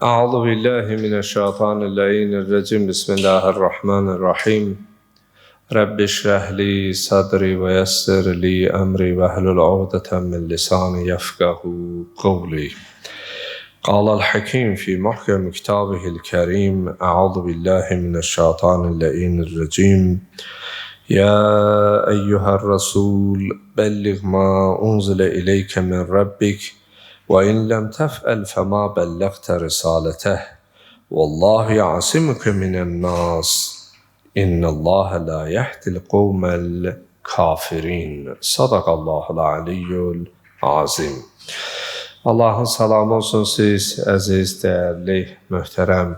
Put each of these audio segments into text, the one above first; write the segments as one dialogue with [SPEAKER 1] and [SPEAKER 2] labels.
[SPEAKER 1] Euzu billahi mineşşeytanirracim. Bismillahirrahmanirrahim. Rabbi şrah li sadri ve yessir li emri ve hlul uqdeten min lisani yefkahu kavli. Qala al-Hakim fi muhkem kitabihil kerim. Euzu billahi mineşşeytanirracim. Ya eyyuhar rasul belliğ ma unzile ileyke min rabbik ve in lem tef'el fema bellagte risaleteh. Vallahu ya'simuke minen nas. İnnallâhe lâ yehdil kavmel kafirin. Sadakallahul aliyyul azim. Allah'ın salamı olsun siz, əziz, dəyərli, möhtərəm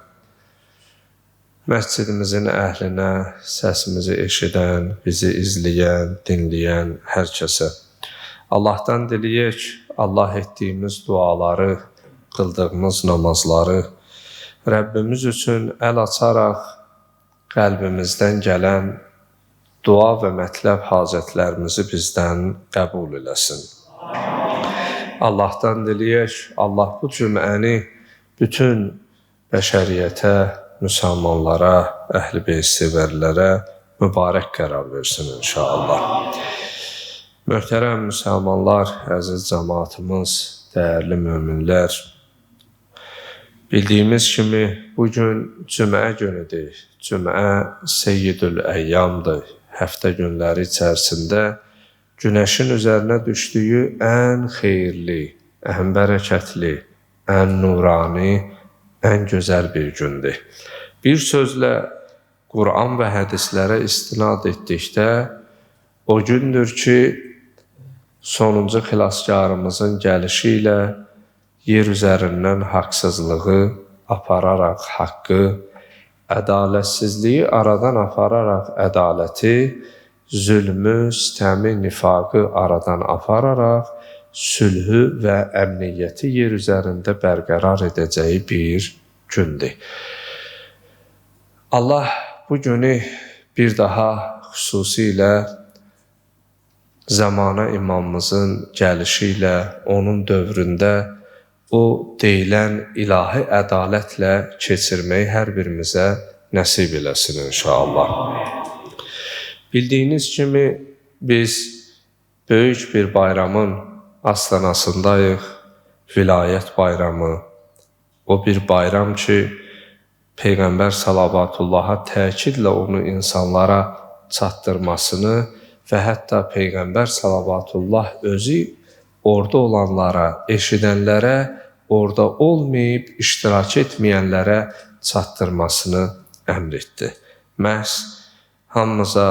[SPEAKER 1] məscidimizin əhlinə, səsimizi eşidən, bizi izləyən, dinləyən hər kəsə. Allahdan diləyək, Allah etdiyimiz duaları, qıldığımız namazları Rəbbimiz üçün əl açaraq qəlbimizdən gələn dua və mətləb hacətlərimizi bizdən qəbul eləsin. Allahdan diləyək, Allah bu cüməni bütün bəşəriyyətə, müsəlmanlara, əhl-i beyt sevərlərə mübarək qərar versin inşallah. Möhtərəm müsəlmanlar, əziz cəmaatımız, dəyərli möminlər, bildiyimiz kimi bugün cümə günüdür. Cümə Seyyidül Əyyamdır. Həftə günləri içərisində günəşin üzərinə düşdüyü ən xeyirli, ən bərəkətli, ən nurani, ən gözəl bir gündür. Bir sözlə Quran və hədislərə istinad etdikdə o gündür ki, sonuncu xilaskarımızın gəlişi ilə yer üzərindən haqsızlığı apararaq haqqı, ədalətsizliyi aradan apararaq ədaləti, zülmü, sitəmi, nifaqı aradan apararaq sülhü və əmniyyəti yer üzərində bərqərar edəcəyi bir gündür. Allah bu günü bir daha xüsusilə zamana imamımızın gəlişi ilə, onun dövründə o deyilən ilahi ədalətlə keçirməyi hər birimizə nəsib eləsin inşallah. Bildiyiniz kimi biz böyük bir bayramın astanasındayıq. Vilayət bayramı. O bir bayram ki, Peyğəmbər salavatullaha təkidlə onu insanlara çatdırmasını və hətta Peyğəmbər salavatullah özü orada olanlara, eşidənlərə, orada olmayıb iştirak etməyənlərə çatdırmasını əmr etdi. Məhz hamımıza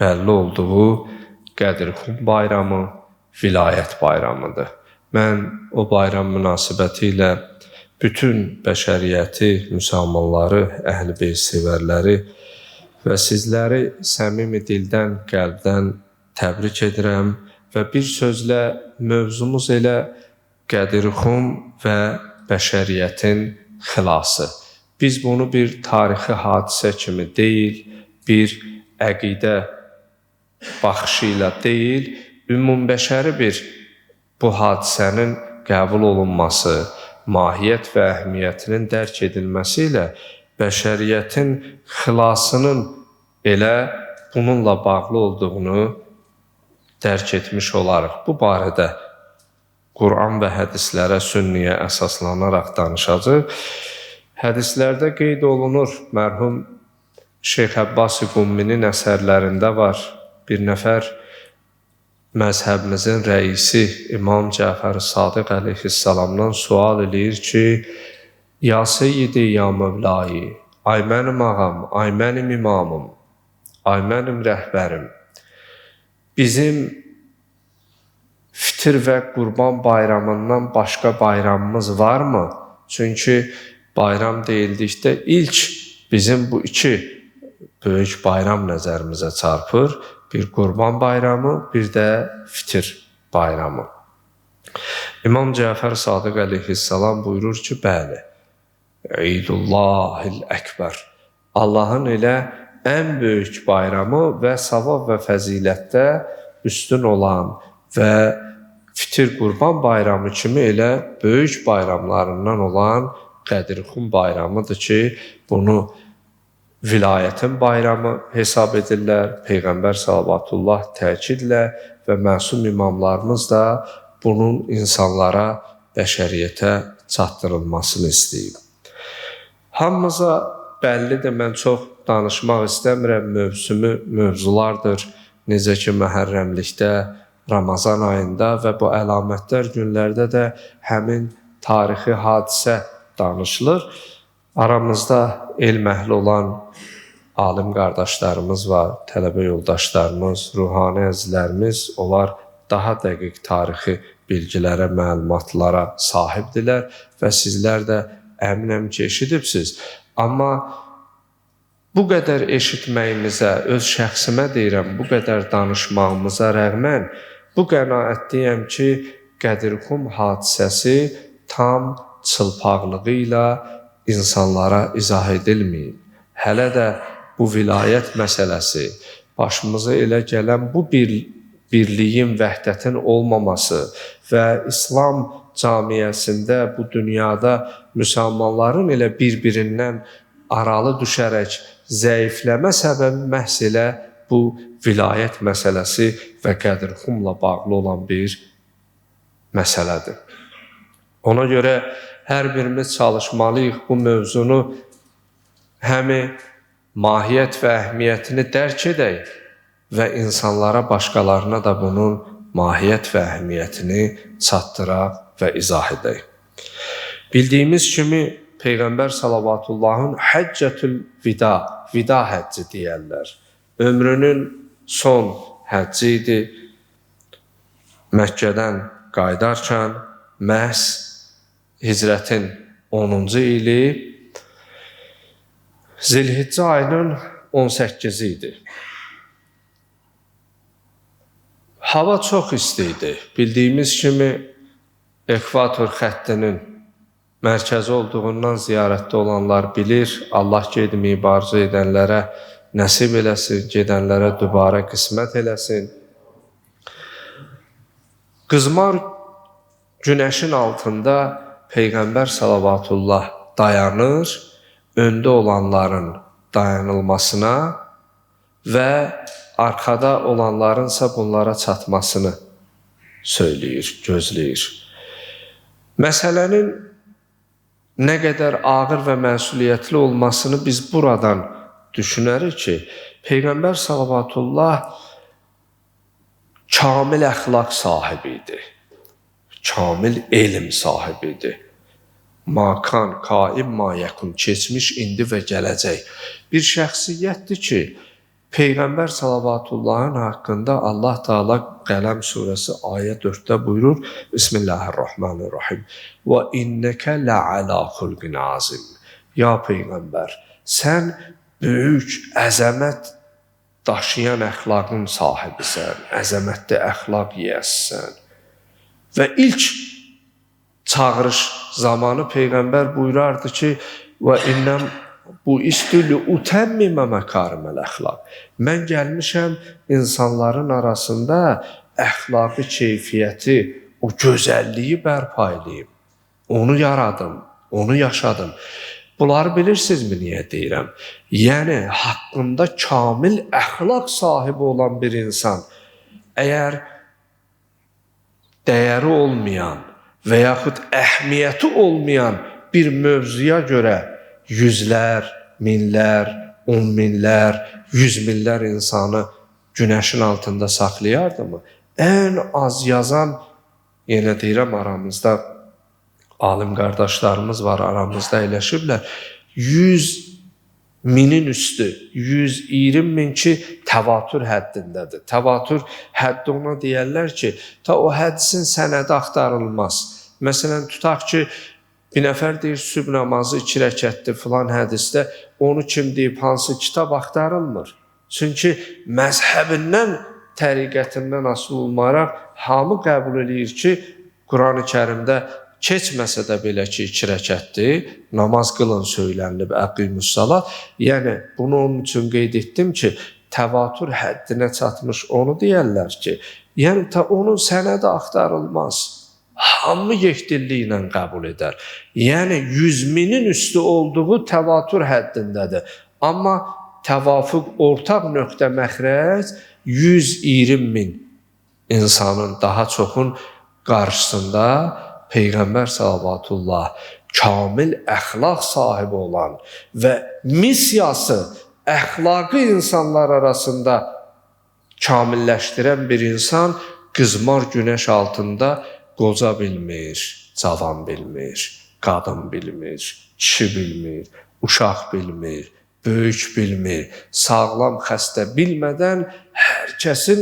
[SPEAKER 1] bəlli olduğu Qədir-Xum bayramı, vilayət bayramıdır. Mən o bayram münasibəti ilə bütün bəşəriyyəti, müsəlmanları, əhl-i beyt sevərləri və sizləri səmimi dildən, qəlbdən təbrik edirəm və bir sözlə mövzumuz elə Qədir-Xum və bəşəriyyətin xilası. Biz bunu bir tarixi hadisə kimi deyil, bir əqidə baxışı ilə deyil, ümumbəşəri bir bu hadisənin qəbul olunması, mahiyyət və əhəmiyyətinin dərk edilməsi ilə bəşəriyyətin xilasının elə bununla bağlı olduğunu dərk etmiş olarıq. Bu barədə Quran və hədislərə, sünniyə əsaslanaraq danışacaq. Hədislərdə qeyd olunur, mərhum Şeyx Əbbas-ı Qumminin əsərlərində var. Bir nəfər məzhəbimizin rəisi İmam Cəfər Sadiq əleyhissalamdan sual eləyir ki, Ya Seyyidi, ya Mövlayi, ay mənim ağam, ay mənim imamım, ay mənim rəhbərim, bizim fitir və qurban bayramından başqa bayramımız varmı? Çünki bayram deyildikdə ilk bizim bu iki böyük bayram nəzərimizə çarpır. Bir qurban bayramı, bir də fitir bayramı. İmam Cəfər Sadiq əleyhissalam buyurur ki, bəli, İdullahil Əkbər. Allahın elə ən böyük bayramı və savab və fəzilətdə üstün olan və fitir qurban bayramı kimi elə böyük bayramlarından olan Qədir-Xum bayramıdır ki, bunu vilayətin bayramı hesab edirlər. Peyğəmbər salavatullah təkidlə və məsum imamlarımız da bunun insanlara, bəşəriyyətə çatdırılmasını istəyib. Hamımıza bəllidir, mən çox danışmaq istəmirəm, mövsümü mövzulardır. Necə ki, Məhərrəmlikdə, Ramazan ayında və bu əlamətlər günlərdə də həmin tarixi hadisə danışılır. Aramızda elm əhli olan alim qardaşlarımız var, tələbə yoldaşlarımız, ruhani əzizlərimiz, onlar daha dəqiq tarixi bilgilərə, məlumatlara sahibdirlər və sizlər də əminəm ki, eşidibsiz. Amma bu qədər eşitməyimizə, öz şəxsimə deyirəm, bu qədər danışmağımıza rəğmən bu qənaətliyəm ki, Qədir-Xum hadisəsi tam çılpaqlığı ilə insanlara izah edilməyib. Hələ də bu vilayət məsələsi, başımıza elə gələn bu birliyin, vəhdətin olmaması və İslam camiəsində, bu dünyada müsəlmanların elə bir-birindən aralı düşərək zəifləmə səbəbi məhz elə bu vilayət məsələsi və Qədir-Xumla bağlı olan bir məsələdir. Ona görə hər birimiz çalışmalıyıq bu mövzunu həmi mahiyyət və əhəmiyyətini dərk edək və insanlara, başqalarına da bunun mahiyyət və əhəmiyyətini çatdıraq və izah edək. Bildiyimiz kimi Peyğəmbər salavatullahın Həccətül Vida, vida həcci deyərlər. Ömrünün son həcci idi. Məkkədən qayıdarkən məhz hicrətin 10-cu ili Zilhiccə ayının 18-i idi. Hava çox isti idi. Bildiyimiz kimi ekvator xəttinin mərkəzi olduğundan ziyarətdə olanlar bilir. Allah gedməyi arzu edənlərə nəsib eləsin, gedənlərə dübarə qismət eləsin. Qızmar günəşin altında Peyğəmbər salavatullah dayanır, öndə olanların dayanılmasına və arxada olanlarınsa bunlara çatmasını söyləyir, gözləyir. Məsələnin nə qədər ağır və məsuliyyətli olmasını biz buradan düşünərik ki, Peyğəmbər salavatullah kamil əxlaq sahibi idi, kamil elm sahibi idi. Makan, kaim, mayəkun, keçmiş, indi və gələcək. Bir şəxsiyyətdir ki, Peyğəmbər salavatullahın haqqında Allah Teala Qələm surəsi ayə 4-də buyurur: Bismillahirrahmanirrahim. Və innəkə lə'alə xulqin azim. Ya Peyğəmbər, sən böyük əzəmət daşıyan əxlaqın sahibisən, əzəmətli əxlaq yiyəsisən. Və ilk çağırış zamanı Peyğəmbər buyurardı ki, və innəm bu istülü utəmmimə məkariməl əxlaq. Mən gəlmişəm insanların arasında əxlaqi keyfiyyəti, o gözəlliyi bərpa eləyim. Onu yaradım, onu yaşadım. Bunları bilirsinizmi niyə deyirəm? Yəni, haqqında kamil əxlaq sahibi olan bir insan, əgər dəyəri olmayan və yaxud əhəmiyyəti olmayan bir mövzuya görə yüzlər, minlər, on minlər, yüz minlər insanı günəşin altında saxlayardı mı? Ən az yazan, yenə deyirəm, aramızda alim qardaşlarımız var, aramızda əyləşiblər. 100 minin üstü, 120 min ki, təvatür həddindədir. Təvatür həddi ona deyərlər ki, ta o hədisin sənədi axtarılmaz. Məsələn, tutaq ki, bir nəfər deyir, sübh namazı 2 rəkətdir filan hədisdə, onu kim deyib, hansı kitab axtarılmır. Çünki məzhəbindən, təriqətindən asılı olmayaraq hamı qəbul eləyir ki, Quran-ı Kərimdə keçməsə də belə ki, 2 rəkətdir, namaz qılın söylənilib, əqimussalat. Yəni, bunu onun üçün qeyd etdim ki, təvatür həddinə çatmış onu deyərlər ki, yəni ta onun sənədi axtarılmaz. Hamı yekdilliklə qəbul edər. Yəni 100 minin üstü olduğu təvatür həddindədir. Amma təvafuq ortaq nöqtə məxrəc 120 min insanın, daha çoxun qarşısında Peyğəmbər salavatullah kamil əxlaq sahibi olan və missiyası əxlaqı insanlar arasında kamilləşdirən bir insan qızmar günəş altında qoca bilmir, cavan bilmir, qadın bilmir, kişi bilmir, uşaq bilmir, böyük bilmir, sağlam xəstə bilmədən hər kəsin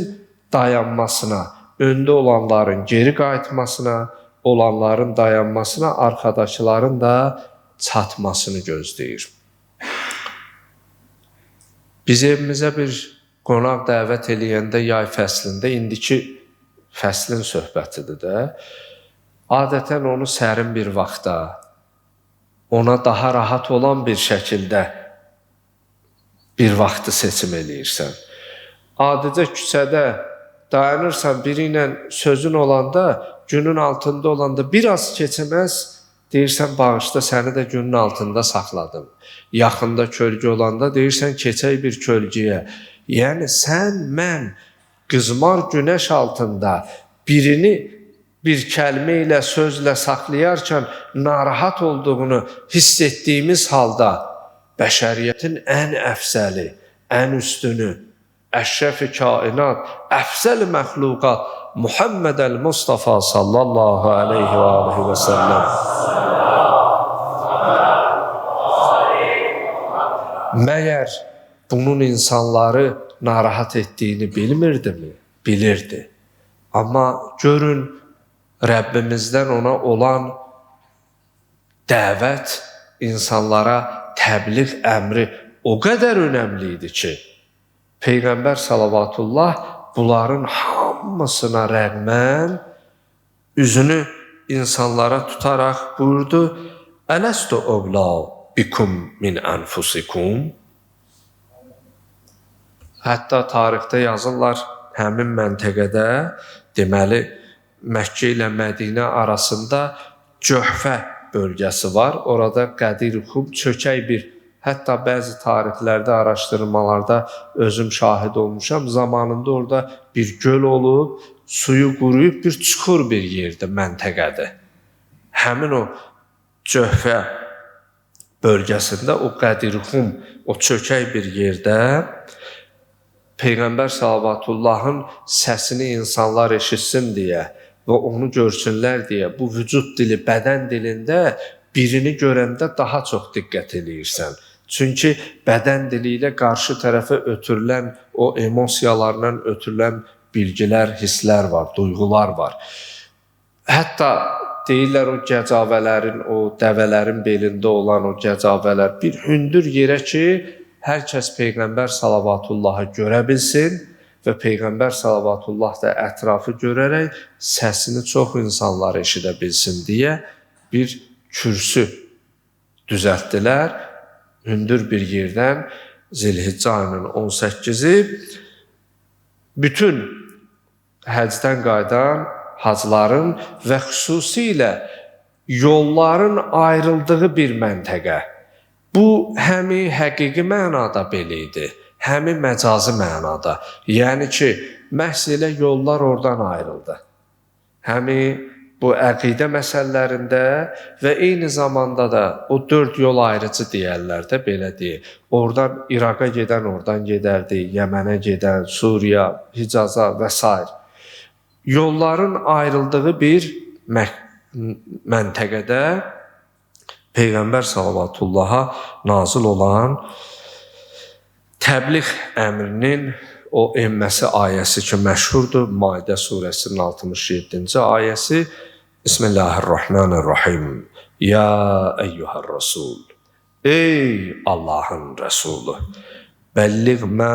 [SPEAKER 1] dayanmasına, öndə olanların geri qayıtmasına, olanların dayanmasına, arxadakıların da çatmasını gözləyir. Biz evimizə bir qonaq dəvət eləyəndə yay fəslində, indiki fəslin söhbətidir də, adətən onu sərin bir vaxtda, ona daha rahat olan bir şəkildə bir vaxtı seçim eləyirsən. Adicə küçədə dayanırsan, biri ilə sözün olanda, günün altında olanda biraz keçəməz, deyirsən, bağışda səni də günün altında saxladım. Yaxında kölgə olanda deyirsən, keçək bir kölgəyə. Yəni sən, mən qızmar günəş altında birini bir kəlmə ilə, sözlə saxlayarkən narahat olduğunu hiss etdiyimiz halda bəşəriyyətin ən əfzəli, ən üstünü, əşrəf-i kainat, əfzəl məxluqat Muhammed əl-Mustafa sallallahu aleyhi və alihi və səlləm. Məyər bunun insanları narahat etdiyini bilmirdimi? Bilirdi. Amma görün, Rəbbimizdən ona olan dəvət, insanlara təbliğ əmri o qədər önəmli idi ki, Peyğəmbər salavatullah bunların hamısına rəğmən üzünü insanlara tutaraq buyurdu: Ələstu övla bikum min ənfusikum. Hətta tarixdə yazırlar, həmin məntəqədə, deməli, Məkkə ilə Mədinə arasında Cöhfə bölgəsi var. Orada Qədir-Xum çökək bir, hətta bəzi tarixlərdə, araşdırmalarda özüm şahid olmuşam. Zamanında orada bir göl olub, suyu quruyub bir çuxur bir yerdir, məntəqədir. Həmin o Cöhfə bölgəsində, o Qədir-Xum, o çökək bir yerdə Peyğəmbər salavatullahın səsini insanlar eşitsin deyə və onu görsünlər deyə bu vücud dili, bədən dilində birini görəndə daha çox diqqət eləyirsən. Çünki bədən dili ilə qarşı tərəfə ötürülən o emosiyalarla ötürülən bilgilər, hisslər var, duyğular var. Hətta deyirlər o gəcavələrin, o dəvələrin belində olan o gəcavələr bir hündür yerə ki, hər kəs Peyğəmbər salavatullahı görə bilsin və Peyğəmbər salavatullah da ətrafı görərək səsini çox insanlar eşidə bilsin deyə bir kürsü düzəltdilər. Hündür bir yerdən Zilhiccə ayının 18-i bütün həcdən qayıdan hacların və xüsusilə yolların ayrıldığı bir məntəqə. Bu, həmi həqiqi mənada belə idi, həmi məcazi mənada. Yəni ki, məhz elə yollar oradan ayrıldı. Həmi bu əqidə məsələlərində və eyni zamanda da o 4 yol ayrıcı deyərlər də, belə deyir. Oradan İraqa gedən oradan gedərdi, Yəmənə gedən, Suriya, Hicaza və s. Yolların ayrıldığı bir məntəqədə Peyğəmbər salavatullaha nazil olan təbliğ əmrinin o enməsi ayəsi ki, məşhurdur, Maidə surəsinin 67-ci ayəsi. Bismillahirrahmanirrahim. Ya eyyuhər Rasul. Ey Allahın Rəsulu. Bəlliğ mə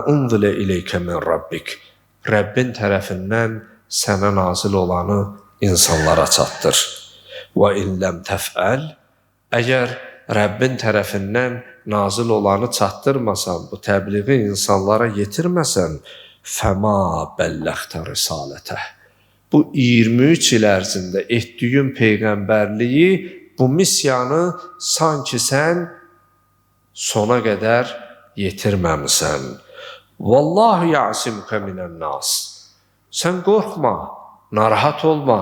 [SPEAKER 1] unzilə ileykə min Rabbik. Rəbbin tərəfindən sənə nazil olanı insanlara çatdır. Və in ləm təfəl. Əgər Rəbbin tərəfindən nazil olanı çatdırmasan, bu təbliği insanlara yetirməsən, fəma bəlləxtə risalətəh. Bu 23 il ərzində etdiyin peyğəmbərliyi, bu missiyanı sanki sən sona qədər yetirməmisən. Vallahu ya'simuka minən-nas. Sən qorxma, narahat olma.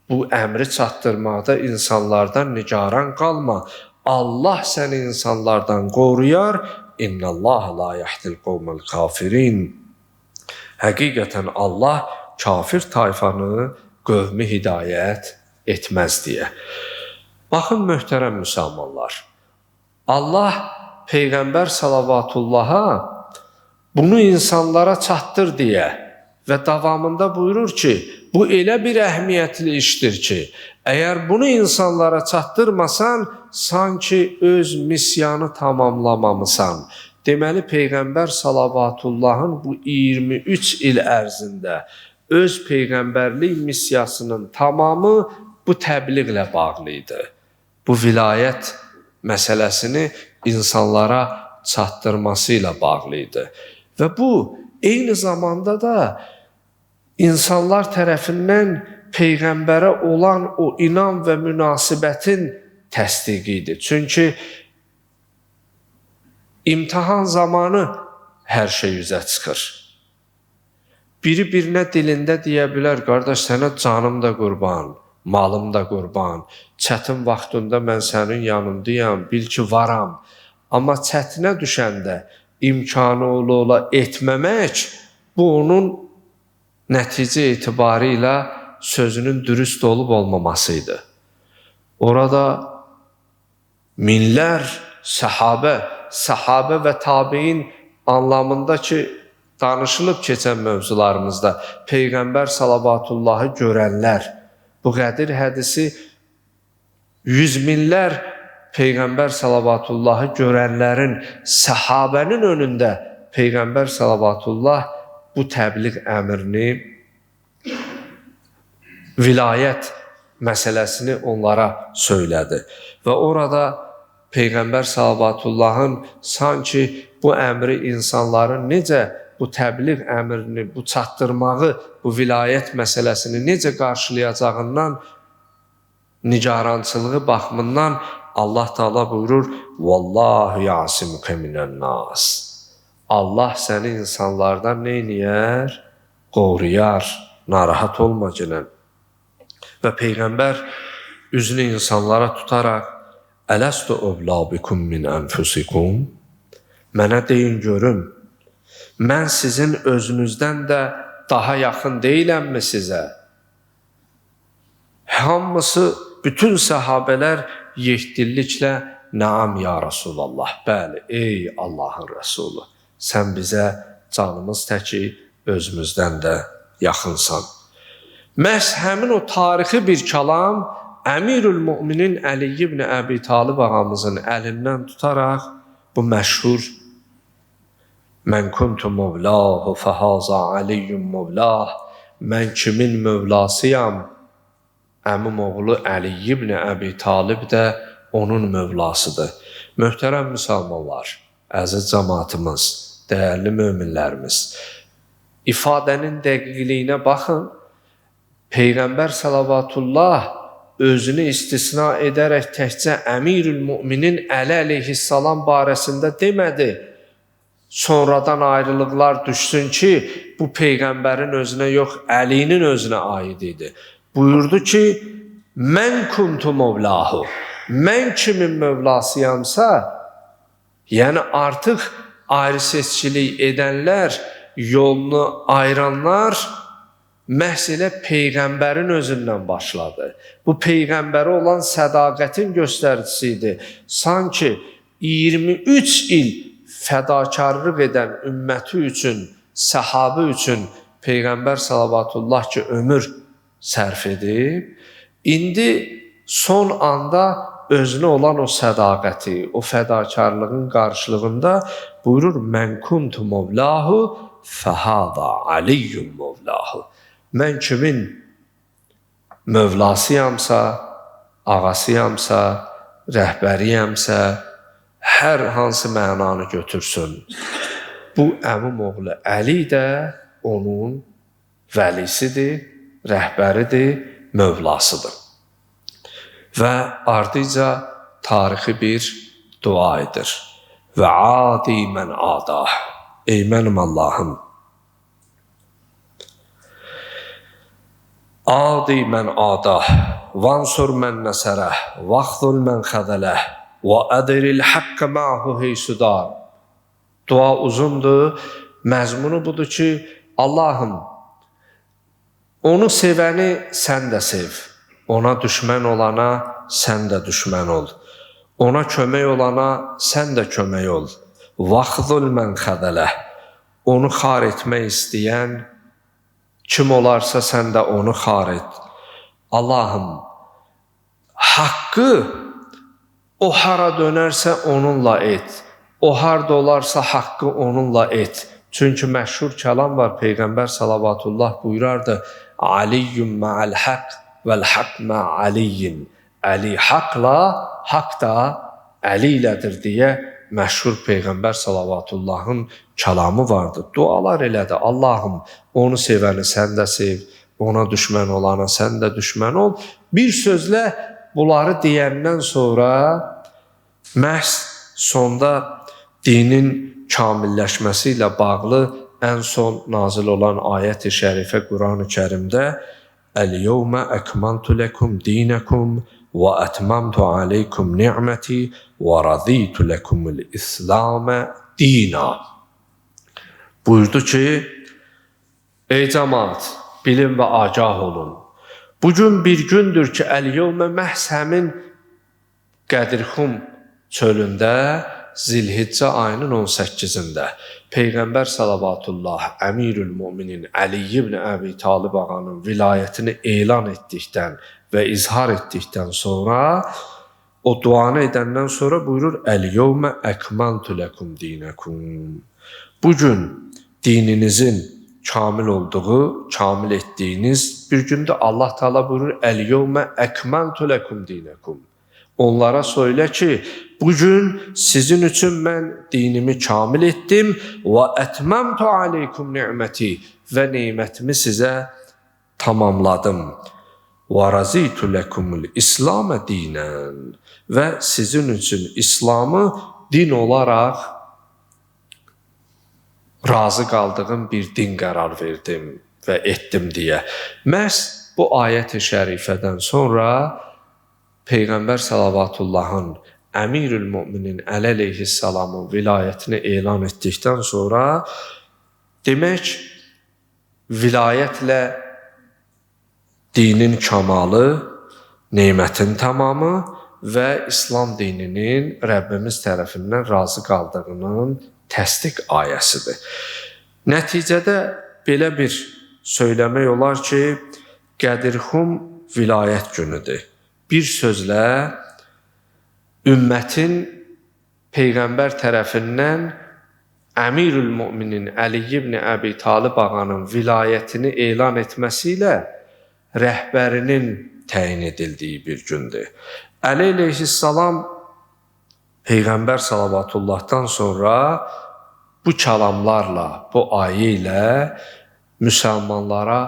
[SPEAKER 1] Bu əmri çatdırmaqda insanlardan nigaran qalma. Allah səni insanlardan qoruyar. İnnallaha la yahdil qovmel kafirin. Həqiqətən Allah kafir tayfanı, qövmi hidayət etməz deyə. Baxın, möhtərəm müsəlmanlar, Allah Peyğəmbər salavatullaha bunu insanlara çatdır deyə və davamında buyurur ki, bu elə bir əhəmiyyətli işdir ki, əgər bunu insanlara çatdırmasan, sanki öz missiyanı tamamlamamısan. Deməli, Peyğəmbər salavatullahın bu 23 il ərzində öz peyğəmbərlik missiyasının tamamı bu təbliğlə bağlı idi. Bu vilayət məsələsini insanlara çatdırması ilə bağlı idi. Və bu, eyni zamanda da insanlar tərəfindən Peyğəmbərə olan o inam və münasibətin təsdiqi idi. Çünki imtahan zamanı hər şey üzə çıxır. Biri birinə dilində deyə bilər, qardaş sənə canım da qurban, malım da qurban, çətin vaxtında mən sənin yanındayam, bil ki varam. Amma çətinə düşəndə imkanı ola-ola etməmək, bu onun nəticə etibarı ilə sözünün dürüst olub olmamasıydı. Orada minlər səhabə, səhabə və tabiin anlamında ki, danışılıb keçən mövzularımızda Peyğəmbər salavatullahı görənlər, bu Qədir hədisi yüz minlər Peyğəmbər salavatullahı görənlərin, səhabənin önündə Peyğəmbər salavatullah bu təbliğ əmrini, vilayət məsələsini onlara söylədi. Və orada Peyğəmbər salavatullahın sanki bu əmri insanların necə bu təbliğ əmrini, bu çatdırmağı, bu vilayət məsələsini necə qarşılayacağından, nigarançılığı baxımından Allah Teala buyurur, Vallahu ya'simuke minən-nas. Allah səni insanlardan nə eləyər? Qoruyar, narahat olma gələn. Və Peyğəmbər üzünü insanlara tutaraq, Ələstu övla bikum min ənfusikum? Mənə deyin görüm, mən sizin özünüzdən də daha yaxın deyiləmmi sizə? Hamısı, bütün səhabələr yekdilliklə, Naam ya Rasulallah, bəli, ey Allahın Rəsulu, sən bizə canımız təki özümüzdən də yaxınsan. Məhz həmin o tarixi bir kəlam Əmirül Müminin Əli ibn Əbi Talib ağamızın əlindən tutaraq bu məşhur Mən kuntu mövlahu fəhaza Aliyyun mövlah, mən kimin mövlasıyam, əmim oğlu Əli ibn Əbi Talib də onun mövlasıdır. Möhtərəm müsəlmanlar, əziz cəmaatımız, dəyərli möminlərimiz, ifadənin dəqiqliyinə baxın. Peyğəmbər salavatullah özünü istisna edərək təkcə Əmirül Müminin Əli əleyhissalam barəsində demədi. Sonradan ayrılıqlar düşsün ki, bu Peyğəmbərin özünə yox, Əlinin özünə aid idi. Buyurdu ki, mən kuntu mövlahu, mən kimin mövlasıyamsa, yəni artıq ayrı seçkilik edənlər, yolunu ayıranlar məhz elə Peyğəmbərin özündən başladı. Bu Peyğəmbərə olan sədaqətin göstəricisi idi. Sanki 23 il fədakarlıq edən ümməti üçün, səhabə üçün Peyğəmbər salavatullah ki, ömür sərf edib, indi son anda özünə olan o sədaqəti, o fədakarlığın qarşılığında buyurur, mən kuntu mövlahu fəhəza aliyyun mövlahu. Mən kimin mövlasıyamsa, ağasıyamsa, rəhbəriyəmsə, hər hansı mənanı götürsün. Bu əmim oğlu Əli də onun vəlisidir, rəhbəridir, mövlasıdır. Və ardıca tarixi bir dua edir. Və adi mən adah. Ey mənim Allahım, adi mən adah, vansur mən nəsərəh, vaxzul mən xəzələh, və ədiril haqqə ma'hu heysudar. Dua uzundur. Məzmunu budur ki, Allahım, onu sevəni sən də sev, ona düşmən olana sən də düşmən ol, ona kömək olana sən də kömək ol. Vaxzul mən xəzələh, onu xar etmək istəyən kim olarsa sən də onu xar et. Allahım, haqqı o hara dönərsə onunla et, o harda olarsa haqqı onunla et. Çünki məşhur kəlam var, Peyğəmbər salavatullah buyurardı, Aliyyun ma'al haqq vəl haqq ma'aliyyin. Əli haqla, haqq da Əli ilədir deyə məşhur Peyğəmbər salavatullahın kəlamı vardı. Dualar elədi. Allahım, onu sevəni sən də sev, ona düşmən olana sən də düşmən ol. Bir sözlə bunları deyəndən sonra məhz sonda dinin kamilləşməsi ilə bağlı ən son nazil olan ayət-i şərifə Quran-ı Kərimdə Əl-yevmə əkmaltu ləkum dinəkum və ətmamtu aleykum ni'məti və raditu ləkumul İslamə dina. Buyurdu ki, ey cəmaat, bilin və agah olun. Bugün bir gündür ki, əl-yevmə məhz həmin Qədirxum çölündə Zilhiccə ayının 18-də Peyğəmbər salavatullah Əmirül Müminin Əli ibn Əbi Talib ağanın vilayətini elan etdikdən və izhar etdikdən sonra o duanı edəndən sonra buyurur Əl-yevmə əkmaltu ləkum dinəkum. Bugün dininizin kamil olduğu, kamil etdiyiniz bir gündə Allah Teala buyurur Əl-yevmə əkmaltu ləkum dinəkum. Onlara söylə ki, bugün sizin üçün mən dinimi kamil etdim və ətməmtu aleykum ni'məti və nemətimi sizə tamamladım. Və razitu ləkumul İslamə dinən və sizin üçün İslamı din olaraq razı qaldığım bir din qərar verdim və etdim deyə. Məhz bu ayət-i şərifədən sonra Peyğəmbər salavatullahın Əmirül Müminin Əli əleyhissalamın vilayətini elan etdikdən sonra demək vilayətlə dinin kamalı, nemətin tamamı və İslam dininin Rəbbimiz tərəfindən razı qaldığının təsdiq ayəsidir. Nəticədə belə bir söyləmək olar ki, Qədirxum vilayət günüdür. Bir sözlə, ümmətin Peyğəmbər tərəfindən Əmirül Müminin Əli ibn Əbi Talib ağanın vilayətini elan etməsi ilə rəhbərinin təyin edildiyi bir gündür. Əli əleyhissalam Peyğəmbər salavatullahdan sonra bu kəlamlarla, bu ayə ilə müsəlmanlara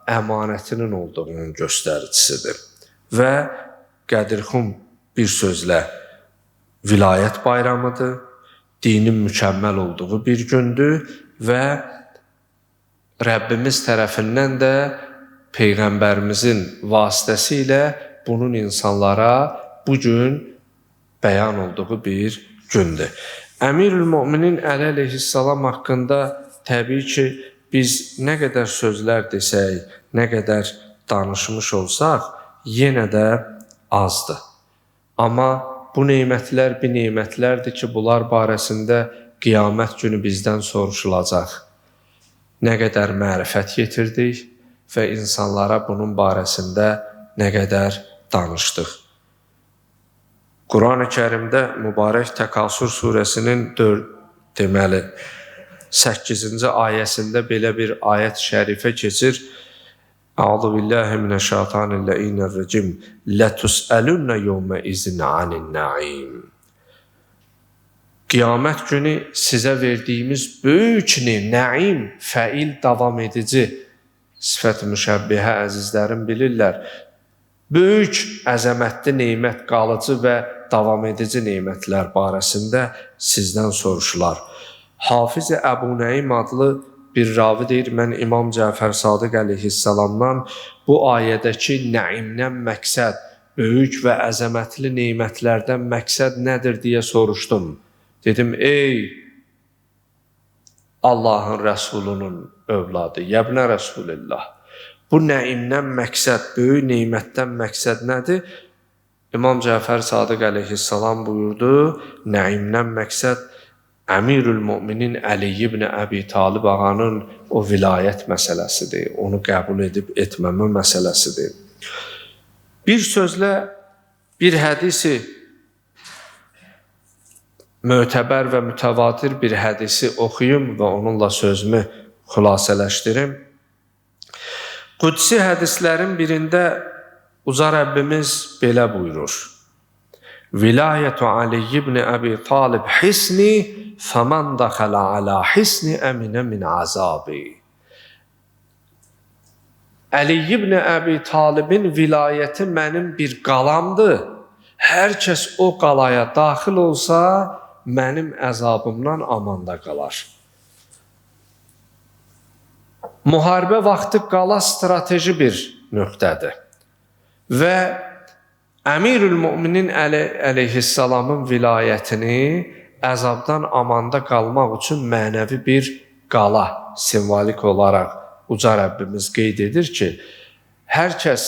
[SPEAKER 1] əmanətinin olduğunun göstəricisidir. Və Qədirxum bir sözlə vilayət bayramıdır, dinin mükəmməl olduğu bir gündür və Rəbbimiz tərəfindən də Peyğəmbərimizin vasitəsilə bunun insanlara bu gün bəyan olduğu bir gündür. Əmirül Müminin Əli əleyhissalam haqqında təbii ki, biz nə qədər sözlər desək, nə qədər danışmış olsaq, yenə də azdır. Amma bu nemətlər bir nemətlərdir ki, bunlar barəsində qiyamət günü bizdən soruşulacaq. Nə qədər mərifət yetirdik və insanlara bunun barəsində nə qədər danışdıq. Quran-ı Kərimdə mübarək Təkasür surəsinin 8-ci ayəsində belə bir ayət şərifə keçir. Əuzu billahi mineşşeytanirracim. Letus'alunna yevme izin anin naim. Qiyamət günü sizə verdiyimiz böyük nəim, fəil davam edici Sifət-i müşəbbihə əzizlərim bilirlər. Böyük, əzəmətli nemət, qalıcı və davam edici nemətlər barəsində sizdən soruşular. Hafiz-i Əbu Nəim adlı bir ravi deyir, mən İmam Cəfər Sadiq əleyhissalamdan bu ayədəki nəimdən məqsəd, böyük və əzəmətli nemətlərdən məqsəd nədir deyə soruşdum. Dedim, ey Allahın Rəsulunun övladı, yəbnə Rəsulillah, bu nəimdən məqsəd, böyük nemətdən məqsəd nədir? İmam Cəfər Sadiq əleyhissalam buyurdu, nəimdən məqsəd Əmirül Müminin Əli ibn Əbi Talib ağanın o vilayət məsələsidir, onu qəbul edib etməmə məsələsidir. Bir sözlə bir hədisi, mötəbər və mütəvatir bir hədisi oxuyum və onunla sözümü xülasələşdirim. Qüdsi hədislərin birində Uca Rəbbimiz belə buyurur. Vilayətu Ali ibn Əbi Talib hisni fəmən dəxələ alə hisni əminə min azabi. Əli ibn Əbi Talibin vilayəti mənim bir qalamdır. Hər kəs o qalaya daxil olsa, mənim əzabımdan amanda qalar. Müharibə vaxtı qala strateji bir nöqtədir. Və Əmirül Müminin Əli əleyhissalamın vilayətini əzabdan amanda qalmaq üçün mənəvi bir qala simvolik olaraq Uca Rəbbimiz qeyd edir ki, hər kəs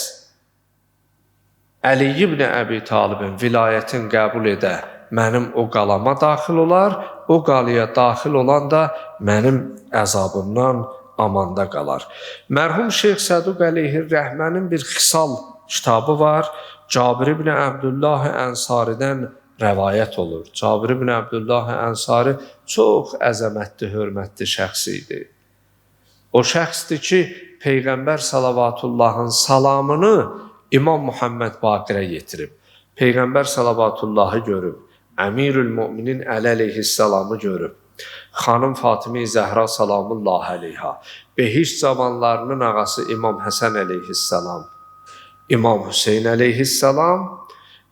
[SPEAKER 1] Əli ibn Əbi Talibin vilayətini qəbul edə, mənim o qalama daxil olar, o qalaya daxil olan da mənim əzabımdan amanda qalar. Mərhum Şeyx Səduq əleyhir-rəhmənin bir xisal kitabı var. Cabir ibn Əbdullah Ənsaridən rəvayət olur. Cabir ibn Əbdullah Ənsari çox əzəmətli, hörmətli şəxs idi. O şəxsdir ki, Peyğəmbər salavatullahın salamını İmam Muhammed Baqirə yetirib. Peyğəmbər salavatullahı görüb, Əmirül Müminin Əli əleyhissalamı görüb, Xanım Fatimə-i Zəhra salamullah əleyha, behişt cavanlarının ağası İmam Həsən əleyhissalam, İmam Hüseyin əleyhissalam,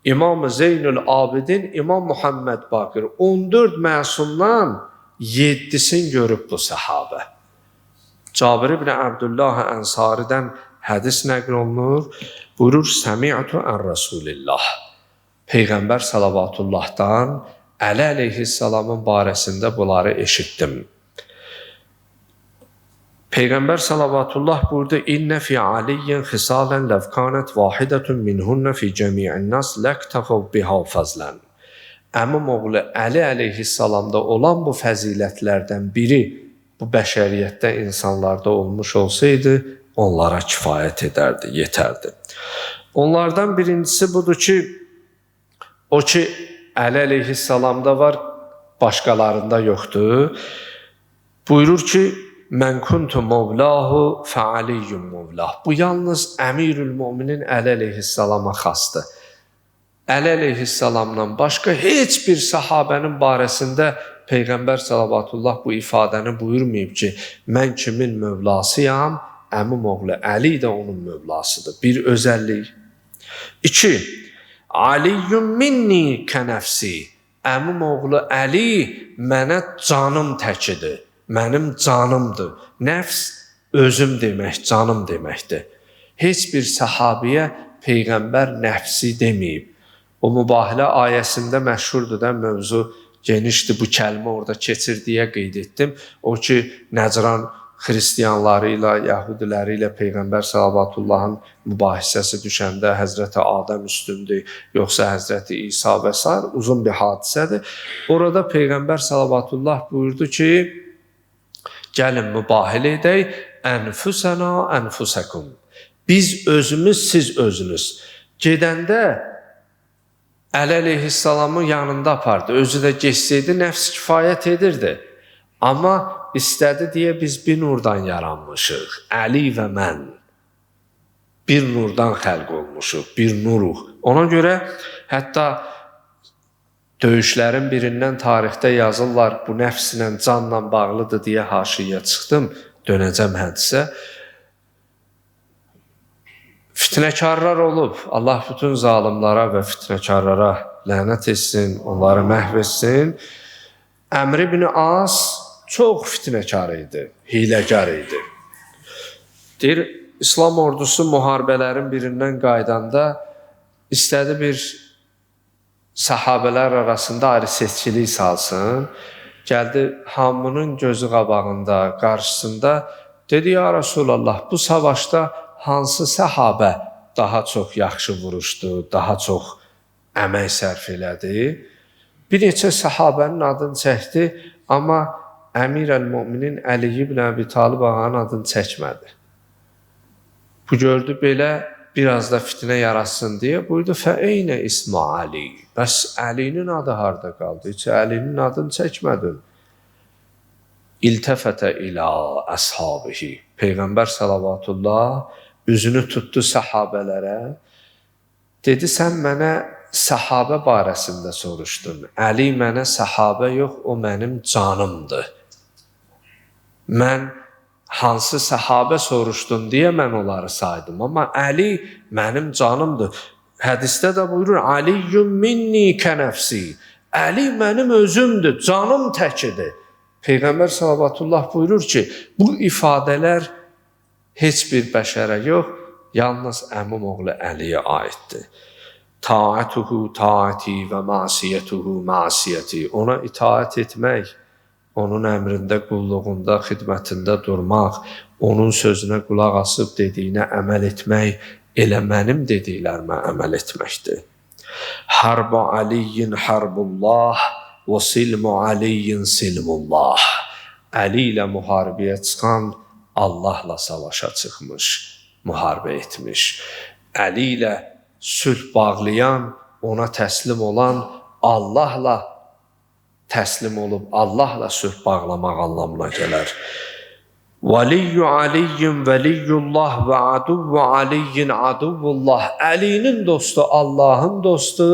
[SPEAKER 1] İmam Zeynül Abidin, İmam Muhammed Baqir 14 məsumdan 7-sini görüb bu səhabə. Cabir ibn Əbdullah Ənsaridən hədis nəql olunur. Buyurur, Səmi'tu ən Rəsulillah. Peyğəmbər salavatullahdan Əli əleyhissalamın barəsində bunları eşitdim. Peyğəmbər salavatullah buyurdu, İnnə fi aliyyin xisalən ləv kanət vahidətun minhunnə fi cəmi'in nas ləktəfəv biha fəzlən. Əmim oğlu Əli əleyhissalamda olan bu fəzilətlərdən biri bu bəşəriyyətdə insanlarda olmuş olsaydı, onlara kifayət edərdi, yetərdi. Onlardan birincisi budur ki, o ki Əli əleyhissalamda var, başqalarında yoxdur. Buyurur ki, Mən kuntu mövlahu fə aliyyun mövlah. Bu yalnız Əmirül Müminin Əli əleyhissalama xasdır. Əli əleyhissalamdan başqa heç bir sahabənin barəsində Peyğəmbər salavatullah bu ifadəni buyurmayıb ki, mən kimin mövlasıyam, əmim oğlu Əli də onun mövlasıdır. Bir özəllik. 2. Aliyyun minni kənəfsi. Əmim oğlu Əli mənə canım təkidir. Mənim canımdır. Nəfs özüm demək, canım deməkdir. Heç bir səhabiyə Peyğəmbər nəfsi deməyib. O mübahilə ayəsində məşhurdur da mövzu genişdir. Bu kəlmə orada keçir deyə qeyd etdim. O ki, Nəcran xristianları ilə, yəhudiləri ilə Peyğəmbər salavatullahın mübahisəsi düşəndə Həzrəti Adəm üstündür, yoxsa Həzrəti İsa və sair uzun bir hadisədir. Orada Peyğəmbər salavatullah buyurdu ki, gəlin mübahilə edək, ənfusənə ənfusəkum. Biz özümüz, siz özünüz. Gedəndə Əli əleyhissalamın yanında apardı. Özü də getsəydi, nəfs kifayət edirdi. Amma istədi deyə biz bir nurdan yaranmışıq. Əli və mən bir nurdan xəlq olmuşuq, bir nuruq. Ona görə hətta döyüşlərin birindən tarixdə yazırlar, bu nəfslə, canla bağlıdır deyə haşiyə çıxdım, dönəcəm hədisə. Fitnəkarlar olub. Allah bütün zalimlara və fitnəkarlara lənət etsin, onları məhv etsin. Əmr ibn As çox fitnəkar idi, hiləgar idi. Deyir, İslam ordusu müharibələrin birindən qaydanda istədi bir səhabələr arasında ayrı seçkilik salsın. Gəldi hamının gözü qabağında, qarşısında dedi, ya Rasulallah, bu savaşda hansı səhabə daha çox yaxşı vuruşdu, daha çox əmək sərf elədi? Bir neçə səhabənin adını çəkdi, amma Əmir əl-Müminin Əli ibn Əbi Talib ağanın adını çəkmədi. Bu gördü belə biraz da fitnə yaratsın deyə buyurdu, fəeynə ismi Ali. Bəs Əlinin adı harda qaldı? Heç Əlinin adını çəkmədin. İltəfətə ilə əshabihi. Peyğəmbər salavatullah üzünü tutdu səhabələrə. Dedi, sən mənə səhabə barəsində soruşdun. Əli mənə səhabə yox, o mənim canımdır. Mən hansı səhabə soruşdun deyə mən onları saydım. Amma Əli mənim canımdır. Hədisdə də buyurur, Aliyyun minni kənəfsi. Əli mənim özümdür, canım təkidir. Peyğəmbər salavatullah buyurur ki, bu ifadələr heç bir bəşərə yox, yalnız əmim oğlu Əliyə aiddir. Taatuhu taati və masiyyətuhu masiyyəti. Ona itaat etmək, onun əmrində, qulluğunda, xidmətində durmaq, onun sözünə qulaq asıb dediyinə əməl etmək, elə mənim dediklərimə əməl etməkdir. Harbu Aliyyin harbullah və silmu Aliyyin silmullah. Əli ilə müharibəyə çıxan Allahla savaşa çıxmış, müharibə etmiş. Əli ilə sülh bağlayan, ona təslim olan Allahla təslim olub, Allahla sülh bağlamaq anlamına gələr. Vəliyyu Aliyyin vəliyyullah və aduvvu Aliyyin aduvvullah. Əlinin dostu Allahın dostu,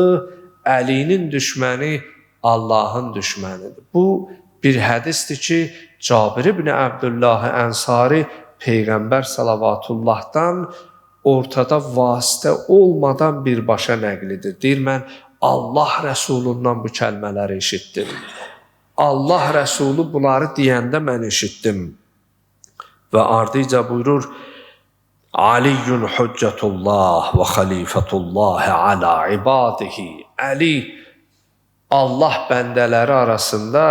[SPEAKER 1] Əlinin düşməni Allahın düşmənidir. Bu bir hədisdir ki, Cabir ibn Əbdullah Ənsari Peyğəmbər salavatullahdan ortada vasitə olmadan birbaşa nəqlidir. Deyir, mən Allah Rəsulundan bu kəlmələri eşitdim. Allah Rəsulu bunları deyəndə mən eşitdim. Və ardıca buyurur, Aliyyun hüccətullah və xalifətullah alə ibadihi. Əli Allah bəndələri arasında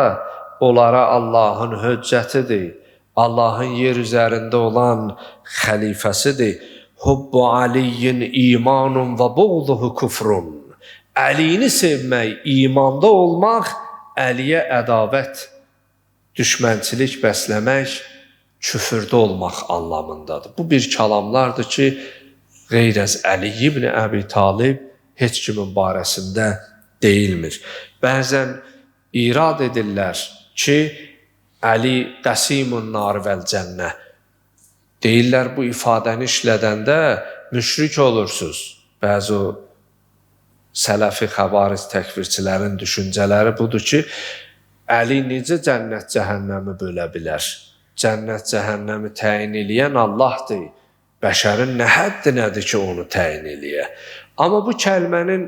[SPEAKER 1] onlara Allahın hüccətidir. Allahın yer üzərində olan xəlifəsidir. Hubbu Aliyyin imanun və buğduhu kufrun. Əlini sevmək, imanda olmaq, Əliyə ədavət, düşmənçilik bəsləmək, küfürdə olmaq anlamındadır. Bu bir kəlamlardır ki, qeyrəz Əli ibn Əbi Talib heç kimin barəsində deyilmir. Bəzən irad edirlər ki, Əli qəsimun nar vəl cənnə. Deyirlər bu ifadəni işlədəndə müşrik olursunuz. Bəzi o sələfi xəvaric təkfirçilərin düşüncələri budur ki, Əli necə cənnət cəhənnəmi bölə bilər? Cənnət cəhənnəmi təyin eləyən Allahdır. Bəşərin nə həddinədir ki, onu təyin eləyə? Amma bu kəlmənin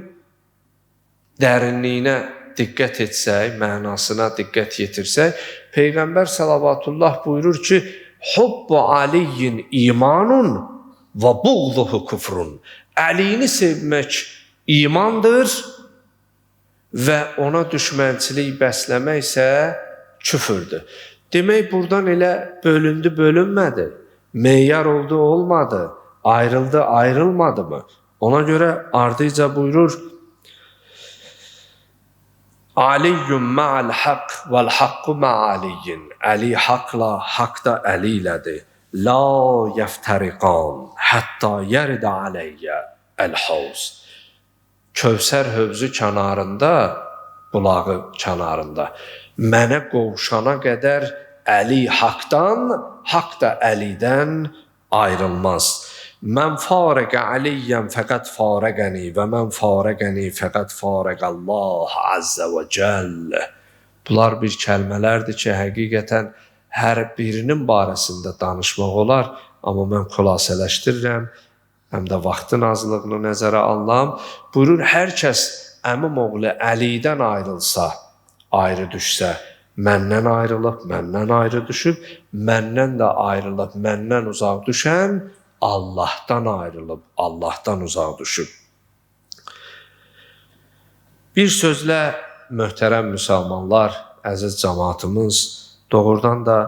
[SPEAKER 1] dərinliyinə diqqət etsək, mənasına diqqət yetirsək, Peyğəmbər salavatullah buyurur ki, Hubbu Aliyyin imanun və buğduhu kufrun. Əlini sevmək imandır və ona düşmənçilik bəsləmək isə küfürdür. Demək, buradan elə bölündü, bölünmədi. Meyar oldu, olmadı. Ayrıldı, ayrılmadı mı? Ona görə ardıca buyurur, Aliyyun ma'al haqq vəl haqqu ma'aliyyin. Əli haqla, haqq da Əli ilədir. La yəftəriqan hətta yəridə aləyyə əl-havz. Kövsər hövzü kənarında, bulağı kənarında mənə qovuşana qədər Əli haqdan, haqq da Əlidən ayrılmaz. Mən farəqə Əliyyən fəqət farəqəni və mən farəqəni fəqət farəqəllah əzzə və cəll. Bunlar bir kəlmələrdir ki, həqiqətən hər birinin barəsində danışmaq olar, amma mən xülasələşdirirəm. həm də vaxtın azlığını nəzərə alıram. Buyurur, hər kəs əmim oğlu Əlidən ayrılsa, ayrı düşsə, məndən ayrılıb, məndən ayrı düşüb, məndən də ayrılıb, məndən uzaq düşən Allahdan ayrılıb, Allahdan uzaq düşüb. Bir sözlə, möhtərəm müsəlmanlar, əziz cəmaatımız, doğrudan da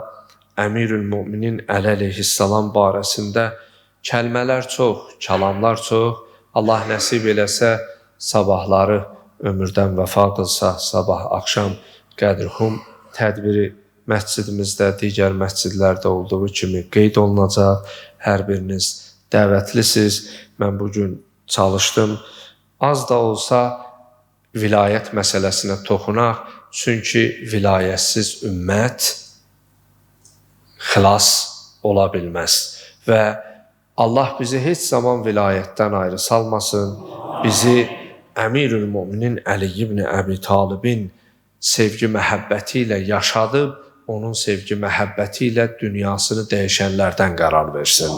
[SPEAKER 1] Əmirül Müminin Əli əleyhissalam barəsində kəlmələr çox, kəlamlar çox. Allah nəsib eləsə, sabahları ömürdən vəfa qılsa, sabah axşam Qədrxum tədbiri məscidimizdə, digər məscidlərdə olduğu kimi qeyd olunacaq. Hər biriniz dəvətlisiniz. Mən bugün çalışdım. Az da olsa vilayət məsələsinə toxunaq. Çünki vilayətsiz ümmət xilas ola bilməz. Və Allah bizi heç zaman vilayətdən ayrı salmasın. Bizi Əmirül Müminin Əli ibn Əbi Talibin sevgi məhəbbəti ilə yaşadıb, onun sevgi məhəbbəti ilə dünyasını dəyişənlərdən qərar versin.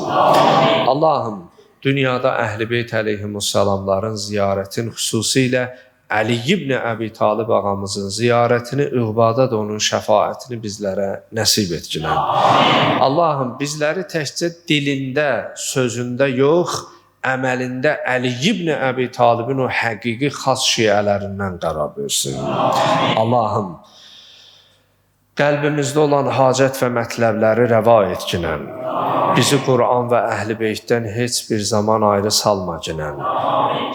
[SPEAKER 1] Allahım, dünyada Əhl-i Beyt əleyhimussalamların ziyarətin, xüsusilə Əli ibn Əbi Talib ağamızın ziyarətini, üqbada da onun şəfaətini bizlərə nəsib etginən. Allahım, bizləri təkcə dilində, sözündə yox, əməlində Əli ibn Əbi Talibin o həqiqi xas şiələrindən qərar versin. Allahım, qəlbimizdə olan hacət və mətləbləri rəva etginən. Bizi Quran və Əhl-i Beytdən heç bir zaman ayrı salmaginən.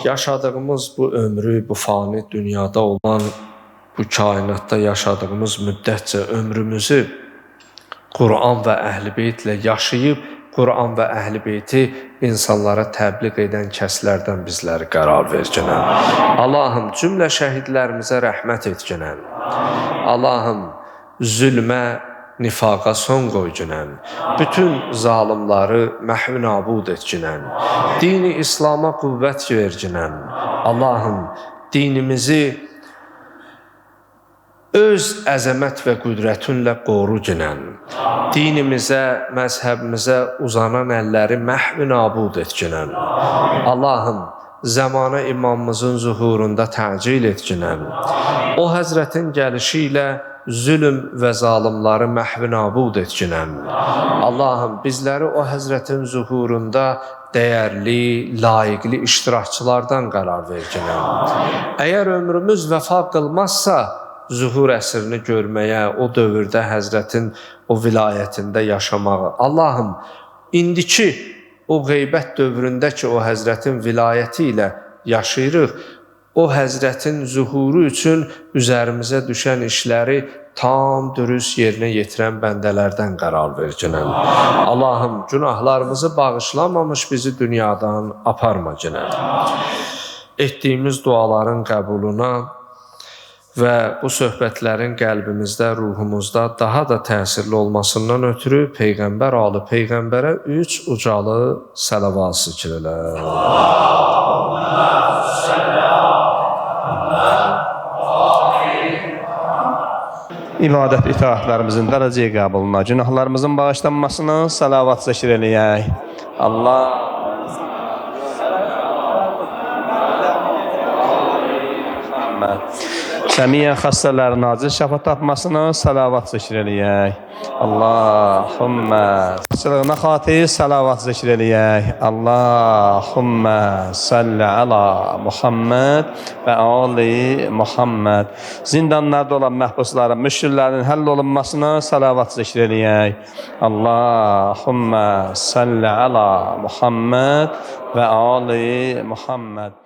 [SPEAKER 1] Yaşadığımız bu ömrü, bu fani dünyada olan, bu kainatda yaşadığımız müddətcə ömrümüzü Quran və Əhl-i Beytlə yaşayıb, Quran və Əhl-i Beyti insanlara təbliğ edən kəslərdən bizləri qərar verginən. Allahım, cümlə şəhidlərimizə rəhmət etginən. Allahım, zülmə, nifaqa son qoyginən, bütün zalimları məhv nabud etginən, dini İslama qüvvət verginən. Allahım, dinimizi öz əzəmət və qüdrətinlə qoruginən, dinimizə, məzhəbimizə uzanan əlləri məhv nabud etginən. Allahım, zəmanə imamımızın zuhurunda təcil etginən. O həzrətin gəlişi ilə zülm və zalimları məhv nabud etginən. Allahım, bizləri o həzrətin zuhurunda dəyərli, layiqli iştirakçılardan qərar verginən. Əgər ömrümüz vəfa qılmazsa, zuhur əsrini görməyə, o dövrdə həzrətin o vilayətində yaşamağı. Allahım, indiki o qeybət dövründə ki, o həzrətin vilayəti ilə yaşayırıq, o həzrətin zuhuru üçün üzərimizə düşən işləri tam dürüst yerinə yetirən bəndələrdən qərar verginən. Allahım, günahlarımızı bağışlamamış bizi dünyadan aparma ginən. Etdiyimiz duaların qəbuluna və bu söhbətlərin qəlbimizdə, ruhumuzda daha da təsirli olmasından ötürü Peyğəmbər alı Peyğəmbərə üç ucalı səlavat zikr elə.
[SPEAKER 2] İbadət itaatlarımızın dərəcəyə qəbuluna, günahlarımızın bağışlanmasına salavat zikr eləyək. Allah Səmiyyən xəstələrin acil şəfa tapmasına salavat zikr eləyək. Allahümmə çılığına xatir salavat zikr eləyək. Allahümmə salli ala Muhammed və ali Muhammed. Zindanlarda olan məhbusların, müşkillərin həll olunmasına salavat zikr eləyək. Allahümmə salli ala Muhammed və ali Muhammed.